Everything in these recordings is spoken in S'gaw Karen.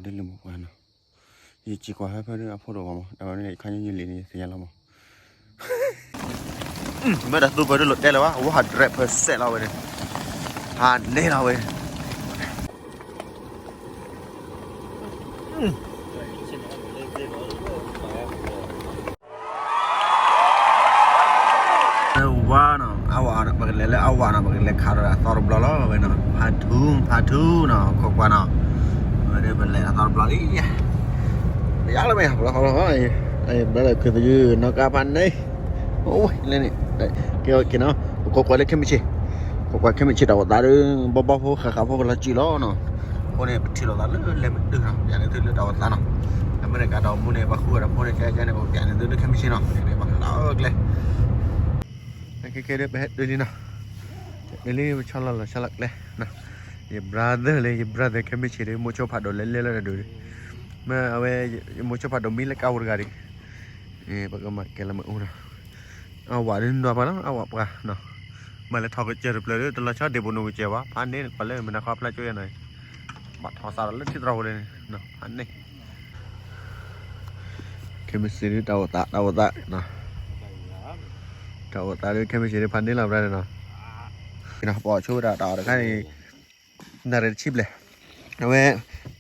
ဒ်လၢမပှၤနီၤ, ယစံးကွၢ်ဟဲဖဲဒၣ်အဖိတအိၣ်ဘၣ်မး, တၢ်ဝဲန့ၣ် ယခါညါယလံာ်န့ၣ် ယသ့ၣ်ညါလီၤမး. မ့ၢ်တၢ်သူပှၤဒၣ်လိာ်တဲလၢၤဘၣ်, ဝဲဟးဒြဲးဖၢစဲးလီၤ အဝဲန့ၣ်, ဟးန့ၢ်လီၤဝဲ. ဝါနီၤ, အဝဲပကလဲၤလၢအဝဲနီၤ, ပကလဲၤခးဒီးအသီတဘျီလီၤဝဲနီၤ, ဖးထူ ဖးထူနီၤ, ခိးကွၢ်နီၤ, ဝဲဒၣ်ပလဲၤအသီတဘျီလံ, ပယါလၢမ့ၢ် ဘျီဃီလီၤ, ဘျီလၢခုသယုၢ်နီၢ်ကါဖးန့ၣ်, အိၣ်လၢန့ၣ်, ကဲက့ၤနီၤ, ပခိးကွၢ်လၢခဲမုၢ်ဆ့ၣ်, ခိးကွၢ်ခဲမုၢ်ဆ့ၣ်တၢ်အိၣ်သးဒီး ဘီဘီဖိဃၣ်ဃၣ်ဖိကလီၤစံၣ်လီၤနီၤ, အဃိန့ၣ် ပထံၣ်လိာ်သးလၢလဲၤမ့ၢ်တုၤနီၤ, ပျးန့ၢ်သုလၢတၢ်အိၣ်သးနီၤ, အမဲရကၤတၢ်အိၣ်မူန့ၣ် ပှၤဃုအီၣ်တၢ်ဖိန့ၣ် ကဲကဲန့ၣ် ပပျးန့ၢ်သုလၢခဲမုၢ်ဆ့ၣ်နီၤ, ပှၤလီၤကျဲ ခဲခဲဒ်ပဟဲတုၤလံနီၤ, တုၤလံပဆီလီၤလီၤဆီလီၤကျဲ, ယ brother လၢ ယ brother ခဲမုၢ်ဆ့ၣ်ဒီး မိၢ်ဆိဖးဒိၣ်လဲၤလဲၤလီၤတဒူၣ်ဒီး, မ့ၢ်အဝဲ ယမိၢ်ဆိဖးဒိၣ်မံလၢကါဝိတဂၤဒီး, ပကမၤကဲလၢမ့ၣ်အူနီၤ, အဝဲဒၣ်နွၤပှၤလီၤ အဝဲပှၤနီၤ, မၤလဲၤထီၣ်ကစၢၢ်တဖျၢၣ်ဒီး တလီၤဆီဒ့ၣ်ပူၤနူၤကစၢၢ်ဘၣ်, ဖးန့ၢ်ကွၢ်လၢမနၤဃီဖျါကၠိယဲၢ်နီၤ, ဘၣ်ထီၣ်သးဒီးလၢထံတြီၤဖိလၢန့ၣ်, ဖးန့ၢ် ခဲမုၢ်ဆ့ၣ်ဒ်တၢ်အိၣ်သး တၢ်အိၣ်သးနီၤ, တၢ်အိၣ်သးဒီးခဲမုၢ်ဆ့ၣ်ဒ်ဖးန့ၢ်လီၤ brother နီၤ, ပအီၣ်ဆိဝဲဒၣ်တၢ်အီၣ်တခါန့ၣ်, နၣ်ရံၣ်တဆံဘျဲၣ်, အဝဲ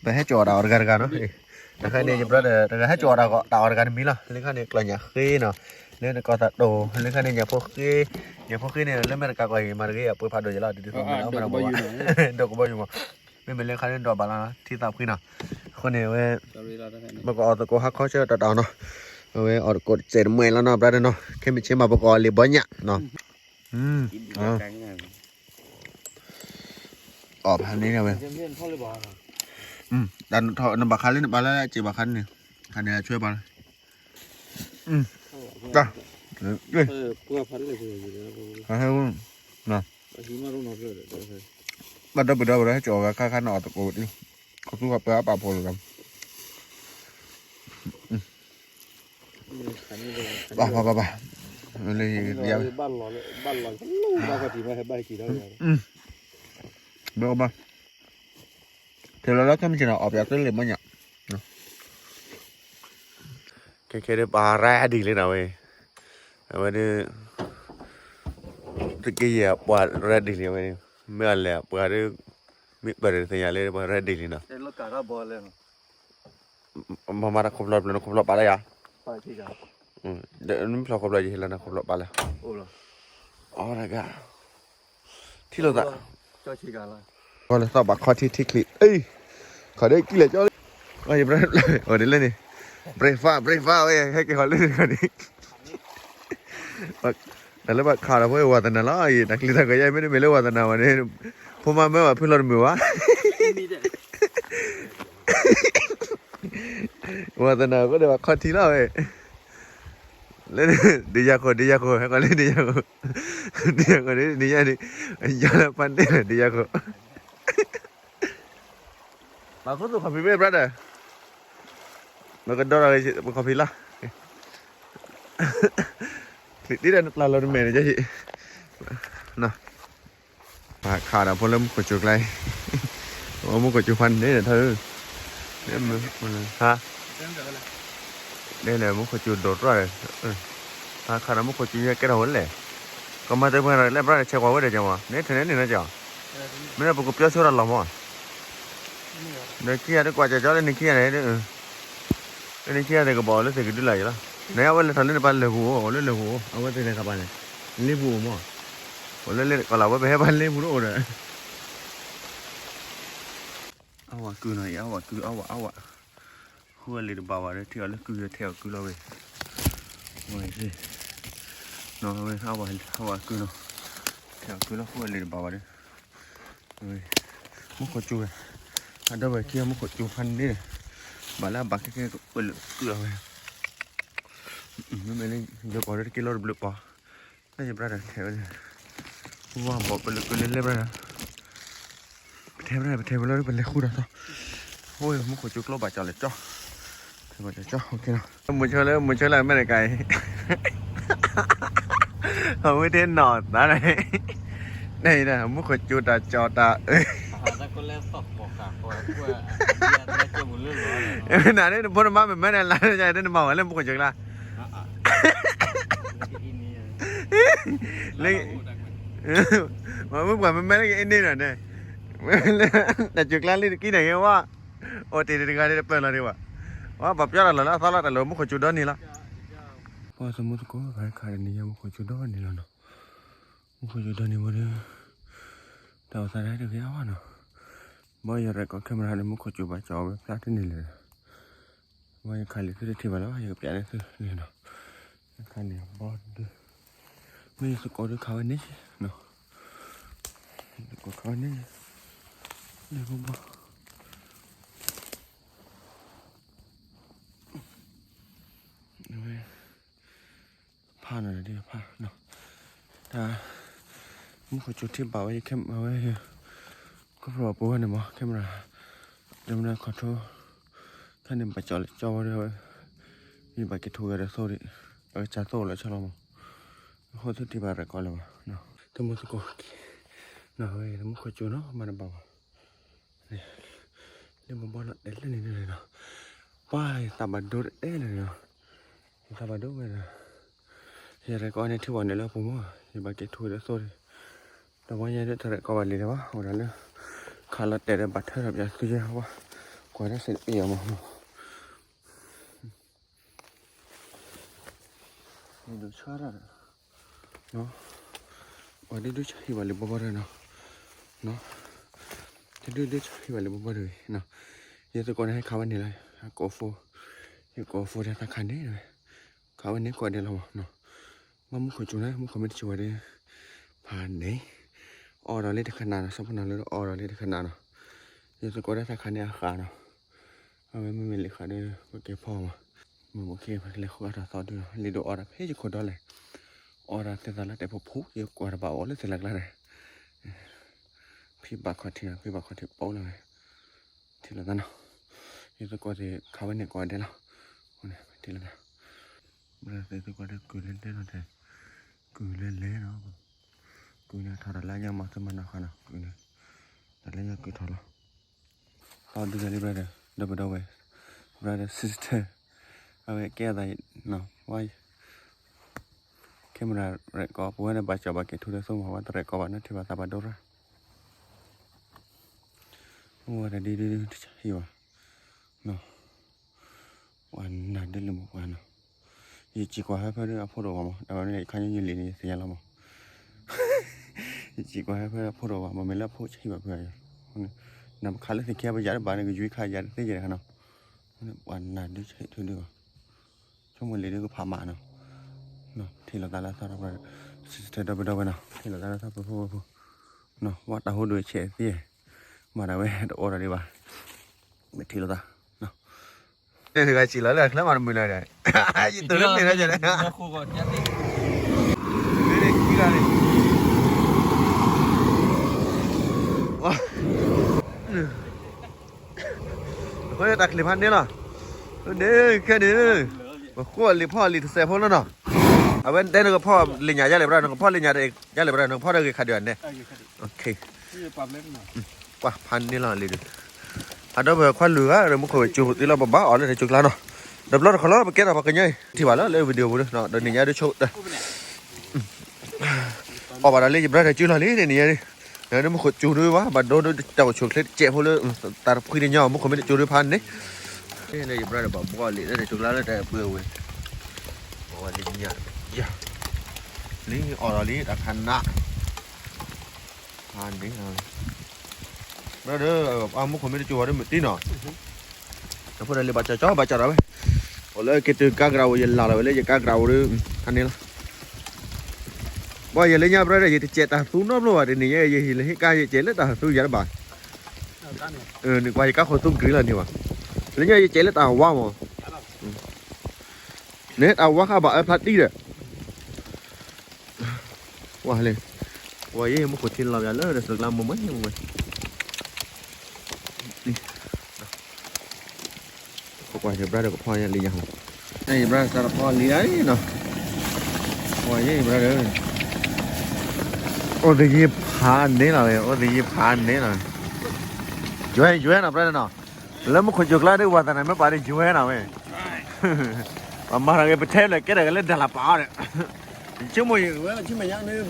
ပဟဲကၠီၣ်အီၣ်တၢ်အီၣ်တဂၤတဂၤနီၤ, တခါန့ၣ် ယ brother တဂၤဟဲကၠီၣ်အီၣ်တၢ်အီၣ်တဂၤတမံၤလီၤ, လၢခါန့ၣ် ကျီၢ်ညၣ်ဃ့နီၤ, လၢနကီၢ်သးတိၢ် လၢခါန့ၣ် ညၣ်ဖိဃ့, ညၣ်ဖိဃ့န့ၣ် လၢမဲရကၤကွၢ်အံၤ မၤတဂ့ၤအပှ့ၤဖးဒိၣ်ယဲလီၤ, ဒ်သိးမၤလၢအီၣ်မ့ၢ်တၢ်ဘၣ်, ဒိၣ်ကဘီယူၤမး, မ့မ့ၢ်လၢခါန့ၣ် ဒိၣ်ဘၣ်လီၤနီၤ, ထံသးဖှံနီၤ, အဃိန့ၣ် အဝဲ ပကအီၣ်သကိးဟါခီဆၢတၢ်တၢ်နီၤ, အဝဲအီၣ်သကိးစဲးတမှဲၤလီၤနီၤ brother နီၤ, ခဲမုၢ်ဆ့ၣ်မး ပကအီၣ်လံာ်ဘီညၣ်နီၤ, အီၣ်ဖးန့ၢ်ဝဲ, နဘၣ်ခးလၢနပာ်လၢစ့ၢ်ဘၣ်ခါန့ၣ်, ခါန့ၣ်အဆွဲပာ်လၢ, တၢ်, ဘၣ်ဒီပုၢ်ဒီဝဲၢ်ဟဲကၠီၣ်အီၣ်ဂၤခါခါန့ၣ်အီၣ်သကိးဒံး, ခီသူၣ်ပှၤပၢအပာ်ဖှိၣ်လီၤ, ဘၣ်ဘၣ်ဘၣ်ဘၣ်, လၢယ, ဘၣ်လီၤ, ဘၣ်လီၤ, ဘၣ်, ထဲလီၤလၢခဲမုၢ်ဆ့ၣ်နီၤ အီၣ်ပၠးသ့လံာ်ဘီညၣ်, ခဲခဲဒ်ပှၤရဲဒ်လံနီၤဝဲ, အဝဲဒၣ်, တက့ယဲၢ်ပှၤရဲဒ်လံဝဲ, မ့ၢ်အလဲၤပှၤဒ်, မ့ၢ်ပၢၢ်တသ့ၣ်ညါလၢပှၤရဲဒ်လံနီၤ, မၤမၤတၢ်ခိၣ်ဖျီၣ်တဖျၢၣ်န့ၣ် ခိၣ်ဖျီၣ်ပာ်လၢယၤ, မ့ၢ်ဖျီၣ်ခိၣ်ဖျီၣ်ယဟ့ၣ်လီၤနၤခိၣ်ဖျီၣ်ပာ်လၢ, အီၤတဂၤ, ထံၣ်လိာ်သး, ကီၢ်လၢသီၣ်ဘၣ်ခီထံထံချံ, ခီဒ်ကံၣ်လဲၣ်ကၠီလံ, အိၣ်ဒ်လဲၣ်န့ၣ်, breakfast breakfast ဝဲ ဟဲက့ၤဟီၣ်လၢန့ၣ်ခီဒ် တၢ်လၢဘၣ်ခးဒီးဖိဝဲသနာ်လီၤအံၤ တၢ်ချံတၢ်ကယၤမ့တမ့ၢ်လၢဝဲသနာ်ဘၣ်န့ၣ်, ဖိမါမၢဘၣ်ဖုလီၤတမုာ်ဘၣ်, ဝဲသနာ်အဃိန့ၣ်ဘၣ်ခီထံလီၤဝဲ, လၢ, ဒုးယၤခိၣ် ဒုးယၤခိၣ် ဟဲကီးလၢဒုးယၤခိၣ်, ဒုးယၤခိၣ်န့ၣ် ဒုးယၤန့ၣ်, ယၤလၢပၢ်န့ၣ်လီၤ ဒုးယၤခိၣ်, ပာ်ခူသူၣ် coffee မ့ၢ် brother, ပကဒီးလီၤ ပ coffee လီၤ, ချံးတ့ဒီးနကျါလီၤတမဲာ်န့ၣ်, ပခးဒီးဖိလၢမူခိၣ်စူၤကျါအံၤ, မူခိၣ်စူၤဖးန့ၣ်ထီၣ်, ဟါ, ဒ်လဲၣ်မူခိၣ်စူၤဒိၣ်တြီၢ်ဒီး, ပခးဒီးမူခိၣ်စူၤယဲကဲထီၣ်ဝဲလဲၣ်, ကမၤတမၤဒီးလဲၣ် brother ဆဲးကွၢ်ဝဲဒီးကီးမး န့ၣ်ထဲန့ၣ်န့ၣ်နီၤကီး, မ့ၢ်လၢပကပျီဆိတၢ်လီၢ်မး, ဒီးခံဂၤတကွၢ်ကၠီကၠီလၢနခံဂၤန့ၣ်, လၢနခံဂၤန့ၣ်ကဘၣ်အိၣ်လၢသ့ၣ်ကဒုလၢ်ယလီၤ, နအဝဲလဲၤထီၣ်လၢနပၢ်လၢၢ်ပူၤအိၣ် အိၣ်လၢလၢၢ်ပူၤအိၣ် အဝဲသ့ၣ်လဲၤခးပၢ်န့ၣ်, လ့ပူၤအိၣ်မး, အိၣ်လၢလ့ကီၢ်လၢ်ဝဲပဟဲပၢ်လ့ပူၤတအိၣ်ဒီး အဝဲကုၢ်နီၤအံၤ အဝဲကုၢ် အဝဲ အဝဲ, ဃုအလံာ်တဘၣ်ဝဲဒီး ထံၣ်အီၤလၢကုၢ်ထဲအီၤကုၢ်လီၤဝဲ, နီၤဝဲ အဝဲကုၢ်နီၤ, ထဲအီၤကုၢ်လီၤ ဃုအလံာ်တဘၣ်ဝဲဒီး, မူခိၣ်စူၤဝဲ, အဒီပုၢ်ဝဲၢ်ခံဂၤမူခိၣ်စူၤဖးန့ၣ်, ဘၣ်လၢအဘၣ်ခဲကဲကပၢလၢကုၢ်လီၤဝဲ, မ့မ့ၢ်လၢ ယပီၤလၢတက့ၢ်လီၤတဘျုးပီၤ, လၢယ brother ထဲဝဲန့ၣ်, ဝါဘီၣ်ပလၢကုၢ်လၢလဲၣ် brother, ပထဲ brother ပထဲဝဲလီၤ ပလဲၤဃုဒီးသီ, အိၣ် မူခိၣ်စူၤကျိဘၣ်ကၠီၤလဲၣ်ကၠီ, ဘၣ်ကၠီၤကၠီ မုၢ်ဆၢလၢ မုၢ်ဆၢလၢအမဲရကၤအံၤ အဝဲသ့ၣ်နီၢ်သးန့ၣ်, န့ၣ် မူခိၣ်စူၤတၢ်ကၠီၤတၢ်အၢ, တၢ်ကလၢသီၣ်ဖီၣ်ဃာ်ဃီၤကွၢ်, နၤန့ၣ် နဖိနမါမ့ၢ်မဲန့ၣ် လါန့ၣ် နမၤဝဲလၢမူခိၣ်စူၤကျါ လၢ မ့ၢ်ပှၤမ့ၢ်မဲလၢကအ့န့ၣ်ဒီးန့ၣ် တၢ်စူၤကျါလံတကံန့ၣ်ဂ့ၤဝဲ အိၣ်တ့ၢ်တဂၤန့ၣ်တပၢၢ်လီၤဒံးဘၣ် ဝဲပှၤပျီတၢ်လီၢ်လၢအသီလီၤတၢ်လီၢ်မူခိၣ်စူၤဒီနံၤလီၤ ပှၤသမူသကိး ပှၤခးတနံၤညါမူခိၣ်စူၤဒီနံၤလီၤနီၤ မူခိၣ်စူၤဒီနံၤဝဲဒီး တၢ်အိၣ်သးဒၣ်တဂ့ၤအါဘၣ်နီၤ ဘၣ်ယရဲၣ်ကီး camera ဒီးမူခိၣ်စူၤဘၣ်ကၠီဝဲဖျါတန့ၢ်လၢၤ ဘၣ်ယခးလံာ်သုတထံၣ်ဘၣ်လၢၤဘၣ် ယကပျးန့ၢ်သုလံာ်နီၤ ယခးန့ၢ်ဘီဒု မ့ၢ်ယသကိးဒုခးဝဲန့ၣ်နီၤ ယသကိးခးဝဲန့ၣ် လၢဘီဘီ ဖးနီၤဒ်ဖးနီၤ တၢ် မူခိၣ်စူၤထံဘၣ်ဝဲ ယ camera ဝဲ ကပၤပူၤဝဲန့ၣ်မး camera ဒ်မနုၤခီၣ်ထူ ခါန့ၣ်ဘၣ်ကၠီလၢကၠီဝဲဒၣ်ဝဲ ယဘၣ်က့ၤထူဝဲဒီးသိၣ်ဒံး အကစၢ်သိၣ်လီၤဆီလီၤမး အဃိသုထံၣ်ဘၣ်ရဲၣ်ကီးလၢၤဘၣ် တမူသကိး နီၤဝဲ တမူခိၣ်စူၤနီၤ မၤတဘၣ်ဘၣ် လၢမ့ၢ်ဘီလီၤတဲာ်လၢန့ၣ်န့ၣ်နီၤ ပှၤယသးဘၣ်ဒိတအဲၣ်လၢၤနီၤ ယသးဘၣ်ဒိဝဲဒီး ယရဲၣ်ကီးန့ၣ်ထံဝဲန့ၣ်လၢပူၤမး ယဘၣ်က့ၤထူဝဲဒီးသိၣ်ဒံး တဝီညါဒ်တရဲၣ်ကီးဘၣ်လံၤလၢၤဘၣ် အိၣ်ဒၣ်လၢ ခးလီၤတဲာ်ဒီးဘၣ်ထၢထီၣ်ပၠးသုယဲၢ်ဝဲ ကွၢ်ဒၣ်စ့တပ့ၢ်အီၤမး ဒိဆါတၢ်ဒီး ပှၤဒုဒုဆါဟံၣ်ဘၣ်လံၤဘီဘီဒီးနီၤ တဒုဒုဆါဟံၣ်ဘၣ်လံၤဘီဘီဒီးနီၤ ယသကိးန့ၣ်ဟဲခးဝဲန့ၣ်လီၤ ကိးဖိ ယကိးဖိတၢ်သးခးန့ၣ် ခးဝဲန့ၣ်ကိးဒဲးလီၤမးနီၤ ဘၣ်မူခိၣ်စူၤန့ၣ် မူခိၣ်မ့ၢ်တစူၤဝဲဒီး ဖးန့ၣ် အီၣ်ဒီးလံတခဏနီၤ ဆီဖိနၤလၢအီၣ်ဒီးလံတခဏနီၤ ယသကိးတၢ်သးခးန့ၣ်အဃၣ်နီၤ အဝဲမ့မ့ၢ်လံၤဃာ်ဒီး ပကဲဖီမး မ့ၢ်မ့ၢ်ကဲပကလဲၤဃုအါထီၣ်သီဒုလီၤ လံဒိးအီၣ်တၢ်ဖဲယခိၣ်ဒီလဲၣ် အီၣ်တၢ်သ့ၣ်သးလၢတဲာ်ဖိဖိ ယကွၢ်တဘၣ်အီၣ်လၢသ့ၣ်လၢကျါဒီး ဖံဘၣ်ခီၣ်ထံးနီၤ ဖံဘၣ်ခီၣ်ထံးပိလီၤဝဲ ထံၣ်လိာ်သးနီၤ ယသကိးသ့ၣ်ခးဝဲန့ၣ်ကိးဂၤဒဲးလီၤ ထံၣ်လိာ်သး ဘျီသ့ၣ်သကိးဒီးကုၢ်လၢလဲလီၤတဲာ် ကုၢ်လၢလဲလီၤ ကုၢ်န့ၣ်ထီၣ်တၢ်လၢညါမၤသုမၤနီၢ်ဃာ်နီၤ ကုၢ်န့ၣ် တၢ်လၢညါကုၢ်ထီၣ်လီၤ ဟီဒုန့ၣ်လံ brother ဒီပုၢ်ဒီဝဲၢ် brother sister အဝဲကဲအသးနီၤ ဝဲ camera ရဲၣ်ကီး ပဝဲန့ၣ်ဘၣ်ကၠီဘၣ်က့ၤထူဒီးသိၣ်မး ဝဲတရဲၣ်ကီးဘၣ် နထံၣ်ဘၣ်သးဘၣ်ဒိရၣ် အိၣ်ဝဲတဒုဒုဒုတဆါဟံၣ်ဘၣ် ပှၤနၤဒုလၢမပှၤနီၤ ယစံးကွၢ်ဟဲဖဲဒၣ်အဖိတအိၣ်ဘၣ်မး အဝဲန့ၣ်ခါညါယလံၤန့ၣ် ယသ့ၣ်ညါလီၤမး ယစံးကွၢ်ဟဲဖဲအဖိတအိၣ်ဘၣ် မ့မ့ၢ်လၢအဖိဆါဟံၣ်ဘၣ်ဖဲ နခးလၢသ့ၣ်ခံပယၤတဘၣ်န့ၣ် ကယွံခါယၤတသ့ယဲၢ်တခါနီၤ ပှၤနၤဒုဆါဟံၣ်ထူဒုဘၣ် ဆိကမိၣ်လံၤဒုကဖးမးနီၤ ထံၣ်လိာ်သးလၢသီဒီး sister ဒီပုၢ်ဒီဝဲၢ်နီၤ ထံၣ်လိာ်သးလၢသီဖိဖိဝဲၢ်ဖိ ဝဲတၢ်ဟိဒုးဆဲးသ့ မၤဒၣ်ဝဲတအိၣ်ဒီးဒံးဘၣ် မ့ၢ်ထံၣ်လိာ်သး တဂၤစံးလီၤလၢအချၢမၤတမုာ်လၢၤဒီး ယတုၤလၢန့ၣ်လၢယဲၢ် အဃိန့ၣ်တၢ်ချံးဖးန့ၣ်လီၤ န့ၣ်ခဲန့ၣ် ပဃိလံာ်ဖီၣ်လံာ်တစဲးဖိလီၤနီၤ အဝဲတဲနကဖီၣ်လံာ်ညါယါလဲၣ် brother နကဖီၣ်လံာ်ညါယါလဲၣ် brother နကဖီၣ်ဒီးဂ့ၤခးဒုးန့ၣ် ကွၢ်ဖးန့ၣ်လီၤလံာ်ဒုး အဒီပုၢ်ဝဲၢ်ခွါလုာ်ဂၤဒီး မူခိၣ်စူၤသ့လီၤ ပဘၣ်အီၣ်လၢတၢ်စူၤကျါနီၤ တဘျီတခီလီၤ ပကဲထီၣ်ပှၤကညီအံၤ ထံၣ်ဘၣ်လၢ လၢ video ပူၤဒီး တနံၤညါဒုးဆိ အီၣ်ဘၣ်ဒီးလၢယ brother စူၤလီၤလံ တနံၤညါဒုး မူခိၣ်စူၤဒုးဘၣ် ဘၣ်ဒိဒုးတၢ်အိၣ်ဆူၣ်ချ့တစဲးဖိလၢ တၢ်တဖှံတညီ မူခိၣ်မ့ၢ်တစူၤဒုးဖးန့ၣ် လၢယ brother ဘၣ်ဘှီလံာ်လၢတၢ်စူၤကျါလၢတၢ်ပှဲၤဝဲ ဘၣ်ဝဲလံာ်ညါ ယၤ လံအီၣ်ဒီးလံတၢ်ခါနး ဖးန့ၣ် brother အမူခိၣ်မ့ၢ်တစူၤဘၣ်ဒီးမုၢ်တံၢ်နီၤ အဖိဒီးလံာ်ဘၣ်ကၠီကၠီဘၣ်ကၠီဒီးဝဲ အိၣ်လၢက့ၤတုၤကါကြးဧိၤ ယလၢ်လီၤဝဲလၢယကါကြးဧိၤဒီး ဖးန့ၣ်လီၤ ဘၣ်ယဲလၢညါ brother ယတစဲးတၢ်သူနီတဘျီဘၣ် တနံၤညါယဟံၣ်လၢဟ့ၣ်ကါယစဲးလၢတၢ်သူယၤတဘၣ် နကွၢ်ယကါခိၣ်သူကရံလီၤန့ၣ်ဘၣ် လၢညါယစဲးလၢတၢ်ဝါမး န့ၣ်တၢ်ဝါဃာ်ဘၣ်အၢဖျါတံၢ်ဒီး ဝါလံ ဝါယဲမူခိၣ်ထံလီၤယၤလၢတၢ်စူၤကျါမးမးမး ကွၢ်ယ brother ကဖီၣ်ညါလံယၤ ယ brother စးတဖီၣ်လံယၤနီၤ ဝါယဲ brother အိၣ်သယံၤဖးန့ၣ်လီၤ အိၣ်သယံၤဖးန့ၣ်လီၤ ယွဲယွဲနီၤ brother နီၤ လၢမူခိၣ်ကၠိၤကျါဒ်ဝဲသနာ်မ့ၢ်ပာ်ဒ်ယွဲနၤဝဲ, ပမၤတၢ်ဂ့ၤ ပထဲလဲၣ်ကဲတၢ်ဂ့ၤလၢဒၣ်လၢပာ်အီၤဒီး, ယဆိကမိၣ်ယဝဲဆံမဲာ်ညါန့ၣ်,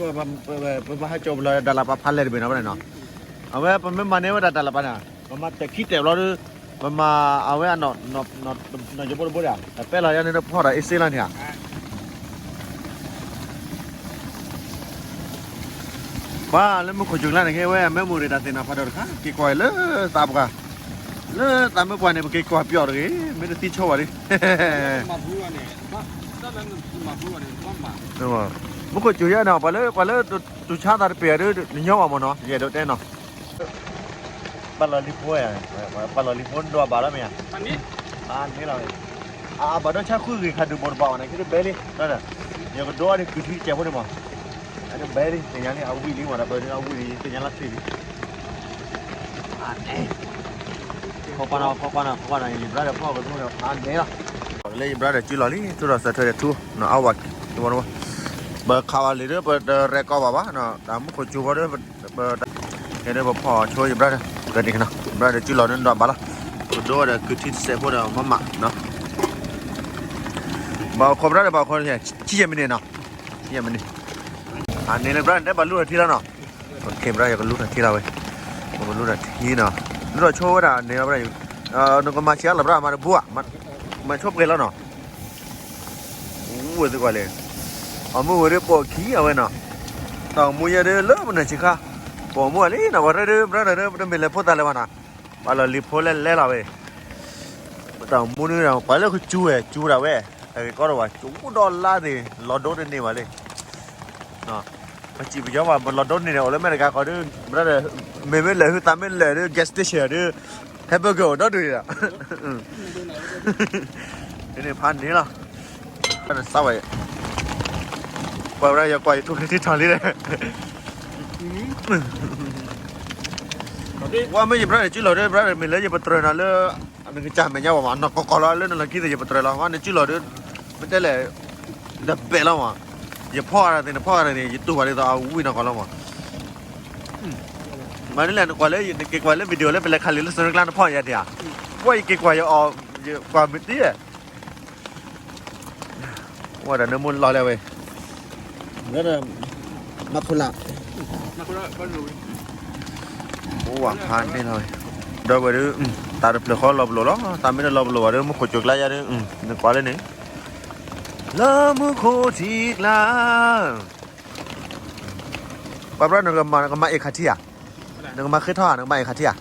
ပဘၣ်ဟးကၠီၣ်ပလီၢ်ဒၣ်လၢပာ်ဖးလဲၢ်တဘ့ၣ်နီၤဘၣ်န့ၣ်နီၤ, အဝဲပမ့ၢ်မၤန့ၢ်ဝဲဒၣ်ဒၣ်လၢပာ်န့ၣ်, ပမၤတၢ်ခံတဲာ်ဘျီဒီး, ပမၤအဝဲအနီၢ်, နီၢ်ယဘိတဘိဒီး, တပဲလီၤယၤန့ၣ်ဒီးဖီၣ်ဒီးအ့စ့လီၤန့ၣ်ဧါ ပှၤလၢမူခိၣ်ကၠိၤကျါန့ၣ်က့ဝဲ အမဲမူရ့ၣ်တၢ်သ့ၣ်နီၣ်ဖးဒိၣ်တခါ က့ၤကွၢ်လၢသးပှၢ်, လၢသးမ့ၢ်ပှၢ်န့ၣ် ပက့ၤကွၢ်ပျီၣ်တဂ့ၤ မ့ၢ်တသံဆိဝဲဒၣ်, မူခိၣ်ကၠိၤယဲၢ်နီၤ ပှၤလၢ, ပှၤလၢတူၢ်ဆါသးတပ့ၤဒီး နညီဘၣ်မ့ၢ်နီၤ ယအဲၣ်ဒိးတဲနီၤ ပာ်လီၤလံၤဖိ, ပာ်လီၤလံၤဖိဒွးဘၣ်လီၤမ့ၢ်ဧါ, န့ၣ်လီၤ, အဘၣ်ဒီးဆါဃုဂ့ၤခါဒုးဘိးတဘၣ်ဝဲန့ၣ် ခဲဒုးဘဲလံ, ယကဒိအီၤဒ်ကုၢ်ထံကဲးဖိန့ၣ်မး, အဒုးဘဲလံ သ့ၣ်ညါလံ အဝံၣ်လံမး ဒီးပဒုးအဝံၣ်လံ သ့ၣ်ညါလီၤသ့ၣ်လံ, ဖီကွၢ်နီၤ ဖီကွၢ်နီၤ ဖီကွၢ်နီၤ ယ brother ဖီကထူဒီးဖးန့ၣ်လီၤ, လၢယ brother စုလီၤလံ ထူဒီးစၢၤထွဲဒီးထူ, အဝဲက့ၤဝဲ, ပခးဝဲလံဒီး ပတရဲၣ်ကီဘၣ်ဘၣ်, တၢ်မူခိၣ်ကၠိၤဖိဒီး ပ, ကဲဒီးပဖီၣ်ဆိယ brother, ကဲန့ၣ်နီၤ brother စုလီၤန့ၣ်ဒွးဘၣ်လီၤ, ပဒိဒီးကုၢ်ထံတစဲးဖိဒီးမၤမးနီၤ, ဘၣ်အိၣ်ခိး brother ဘၣ်အိၣ်ခိး, ဆံယဲၢ်မံးနံးနီၤ, ဆံယဲၢ်မံးနံး, အန့ၣ်လၢ brother တဲဘၣ်လူထီၣ်ထံလီၤနီၤ, ကဲ brother ယကလူထီၣ်ထံလီၤဝဲ, ပကလူထီၣ်ထံနီၤ, လူထီၣ်ဆိဝဲဒၣ်န့ၣ်လီၤ brother, နကမၤဆံးအါလၢ brother မၤတဘူၣ်ဧါ, မၤဆိပှဲၤလီၤနီၤ ဝဲသ့ၣ်ကွၢ်လဲၣ်, အမုၢ်ဝဲဒၣ်ပိာ်ခံအဝဲနီၤ, တၢ်အိၣ်မူယဲဒၣ်လၢပနၢ်ဆံးခါ, ပိာ်မူအလံနီၤ ပှၤရဲၣ်ဒၣ် brother ဒီး ပတမ့ၢ်လဲၤဖိသၣ်လၢၤဘၣ်နီၤ, ပာ်လီၤလံၤဖိလဲၣ်လဲၣ်လီၤဝဲ, ပတၢ်အိၣ်မူန့ၣ် ကွၢ်လၢကစူၤဝဲ စူၤဒၣ်ဝဲ, တၢ်ဂ့ၢ်ကီတဝဲ ကစူၤဒီလါသ့ၣ် လီၤဒိတန့ၢ်ဘၣ်လံ ပစံၣ်ပယီၤဘၣ် ပလီၤဒိတန့ၢ်န့ၣ် အိၣ်လၢအမဲရကၤကီးဒီး brother, မ့မ့ၢ်လဲၤဟုသးမ့ၢ်လဲၤဒီး gas station ဒီး hamburger အိၣ်ဒီဒူၣ်ဒီး န့ၣ်ဖးန့ၣ်လီၤ, စးဝဲ, ကွၢ်ဝဲဒၣ်ယကွၢ်ယထူၣ်ကထံထီၣ်လံဒီး, ဝဲမ့ၢ်ယ brother စုလီၤဒီး brother မ့ၢ်လၢယပတြၢၤနၤလၢ နကစၢ်မဲာ်ညါဝဲမး နီၢ်ကီၢ်ကီၢ်လီၤလၢနလီၢ်ခံသ့ၣ် ယပတြၢၤလီၤ ဝဲနစုလီၤဒီး, မ့ၢ်တဲလဲၣ်, ဒီးပဲာ်လီၤမး, ယဖီၣ်အါတၢ်သ့ၣ် နဖီၣ်အါတၢ်သ့ၣ် ယတူၢ်ဘၣ်ဒ်သိးအဝံၣ်နီၢ်ကီၢ်လီၤမး, မ့ၢ်ဒ်လဲၣ် နကွၢ်လၢ နက့ၤကွၢ်လၢ video လၢပလဲၤခးလံာ်လၢ စၢၤကျါ နဖီၣ်ယၤဒံးဧါ, ပှၤယက့ၤကွၢ်ယအီၤ, ယကွၢ်မ့ၢ်တံၢ်ဧါ ဝဲဒၣ်နမိၢ်လီၤလၢဝဲ, မၤခိၣ်လၢ်, အိၣ်ဝဲဖးန့ၣ်လီၤဝဲ, ဒီးဝဲဒၣ်, တၢ်တဖျၢၣ်ဃီလီၤပလိာ်လီၤ တၢ်မ့ၢ်တလီၤပလိာ်ဘၣ်ဒီး မူခိၣ်ကၠိၤကျါယၤဒီး, နကွၢ်လၢန့ၣ်, လၢမူခိၣ်ထံကျါ ပှၤဘျီနကမၤ နကမၤအ့ၣ်ခးထံဧါ, နကမၤဃ့ထီၣ်ဧါ နကမၤအ့ၣ်ခးထံဧါ,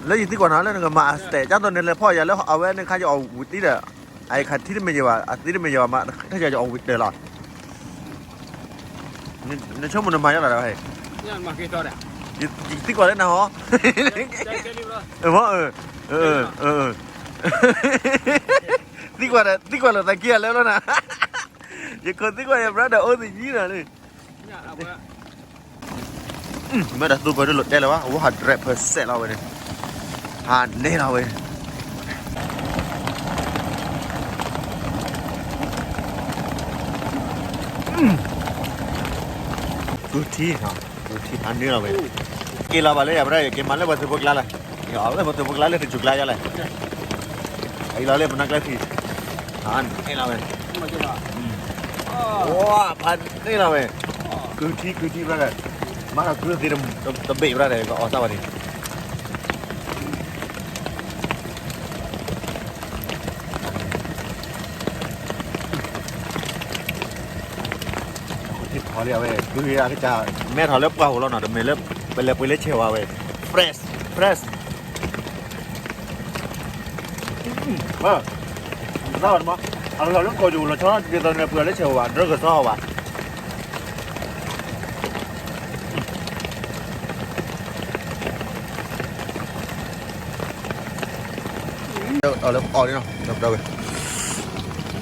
လၢယသံကွၢ်နၤလၢနကမၤအစတဲာ် ကၢ်သိးန့ၣ်လဲၤဖီၣ်ယၤလၢအဝဲန့ၣ်ခါယအီၣ်ဝံၣ်သံဒီး, အအ့ၣ်ခးထံတမ့ၢ်ယဘၣ် အသံတမ့ၢ်ယဘၣ်မး ထဲယအီၣ်ဝံၣ်တၢၢ်လီၤ, နဆိကမိၣ်နမၤယါလီၤ, ယသံကွၢ်လၢနၤဟီ, သံကွၢ်ဒီး သံကွၢ်လၢသးကံၢ်အလဲလီၤနၤ, ယခိၣ်သံကွၢ်ယ brother အိၣ်သညံလီၤန့ၣ် မ့ၢ်တၢ်သူပၢၤဒ်လိာ်တဲလၢၤဘၣ် one hundred percent လီၤဝဲန့ၣ်, ဖးန့ၢ်လီၤဝဲ, ကုထံ, ကုထံဖးန့ၢ်လီၤဝဲ, က့ၤလီၤဘၣ်လၢယၤ brother ယက့ၤမၤလၢပှၤသုးဖိကျါလဲၣ်, ယအီၣ်လၢပှၤသုးဖိကျါလၢတစူၤကျါယၤလဲၣ်, အံၤလီၤလၢပနါကျဲထံး, ဖးန့ၢ်လီၤဝဲ ဝါ ဖးန့ၢ်လီၤဝဲ, ကုထံ ကုထံ brother, မၤထီၣ်ကုသ့တဘ့ၣ် brother ကအီၣ်သးဝဲန့ၣ်, ထီၣ်လံဝဲ ကုကစၢ် မဲထီၣ်လၢပှၢ်ပူၤလီၤနီၤ တမ့ၢ်လၢ ပလဲၤပှ့ၤလၢဆဲးဝါဝဲ, fresh fresh အလီၤလၢကီၢ်ယိၤလီၤဆီ ဒ်သိးန့ၣ်ပှ့ၤလၢဆဲးဝါ ဒြၢကစီဝဲ, အီၣ်လၢအီၣ်လံနီၤ ဒီ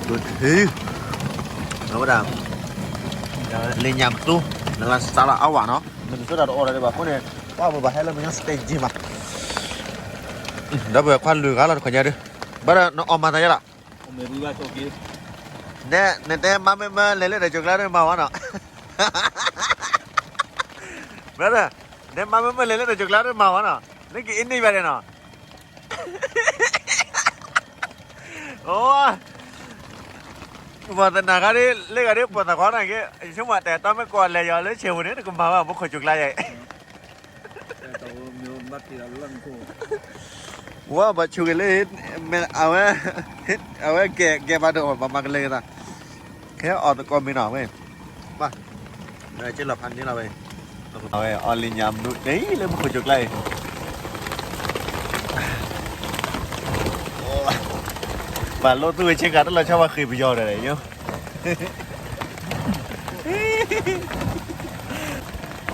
ပုၢ်ဒီဝဲၢ်, အဝဲဒၣ် လ့ၣ်ညါကသူ နလၢစးလီၤအါဝဲနီၤ မ့ၢ်ကဆိတၢ်တအီၣ်ဒီးဘၣ်အဃိန့ၣ် ပှၤပဘၣ်ဟဲလၢမ့ၢ်ညီ stage မး, ဒီပုၢ်ဝဲၢ်ခွါလုၢ်ဂၤလီၤတခီညါဒီး, ဘၣ်ဒီးနအီၣ်မၤသးယါလီၤ, နဲ နတဲမါမ့ၢ်မ့ၢ်လဲၤလၢတၢ်ကၠိၤကျါဒီးမၤဝဲနီၤ, brother နဲမါမ့ၢ်မ့ၢ်လဲၤလၢတၢ်ကၠိၤကျါဒီးမၤဝဲနီၤ လၢက့ၤအ့န့ၢ်ဘၣ်န့ၣ်နီၤ, အိ, ပှၤသနာ်ခါဒ် လၢဂၤဒ်ပှၤသးခီနာ်က့, ယဆိကမိၣ်တဲတီမ့ၢ်ကိးလဲၤယီၤလၢဆဲးပူၤန့ၣ် တကမၤဘၣ် မူခိၣ်ကၠိကျါယဲၢ် ဝဲဘၣ်ဆိၣ်ဂ့ၤလၢ အဝဲ, အဝဲကဲ, ကဲဘၣ်ဒီး ပမၤကလဲၤကသး, ခဲအီၤသကိးမံၤနီၤဝဲ, ဘၣ်, က့လီၤဖးန့ၢ်လီၤဝဲ, အဝဲအီၤလံညါမနုၤန့ၣ်လၢမူခိၣ်ကၠိကျါအံၤ, ဘၣ်လိၣ်သူၣ်ဝဲဆ့ကၤတလီၤဆီဘၣ်ဃ့ၢ်ပယီၤဒီး,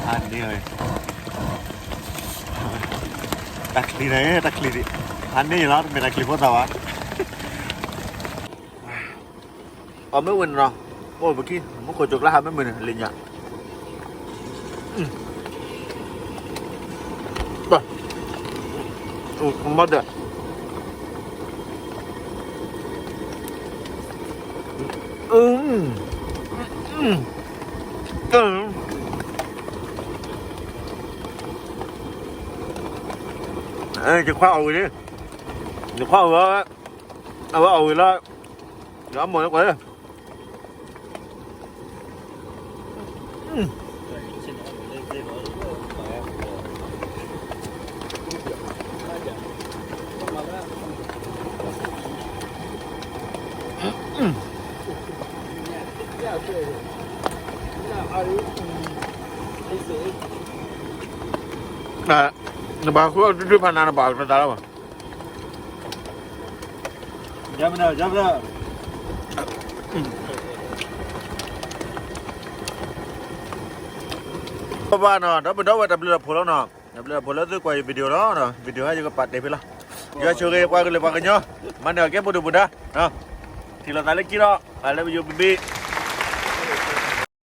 အန့ၣ်ဝဲ, တၢ်ချံန့ၣ် တၢ်ချံဒံး, အန့ၣ်လီၤ တမ့ၢ်တၢ်ချံဖိသၣ်ဘၣ် အီၣ်မ့ၢ်ဝဲန့ၣ်နီၤ, အိၣ်ပခံ, မူခိၣ်ကၠိကျါဟးမ့ၢ်မုာ်န့ၣ် လံညါ, ဘၣ်, မ့ၢ်ဒီး, ယခွါအီၣ်ဝံၤလံ, ယခွါအီၣ်ဝံၤ, အဝဲအီၣ်ဝံၤလီၤ, ယအမိၢ်လၢကွၢ်လၢ နဘၣ်ဃုအီၣ်တုၤတုၤဖးနၤနဘၣ်ပသးလီၤဘၣ်, ပဘၣ်နီၤ ဒီပုၢ်ဒီဝဲၢ်တၢ်ဘျုးတၢ်ဖှိၣ်လီၤနီၤ, တၢ်ဘျုးတၢ်ဖှိၣ်လၢသုကွၢ်ယ video လီၤ, video ဟဲယကပာ်တဲာ်ဖဲလီၤ, ယွၤဆိၣ်ဂ့ၤပှၤကလုာ်ပှၤကညီ, မၤန့ၢ်အီၣ်ကဲပှၤဒုၣ်ပှၤဒါ, ထံၣ်လိာ်သးလၢခံလီၤ, လၢပယိၤဘံဘံ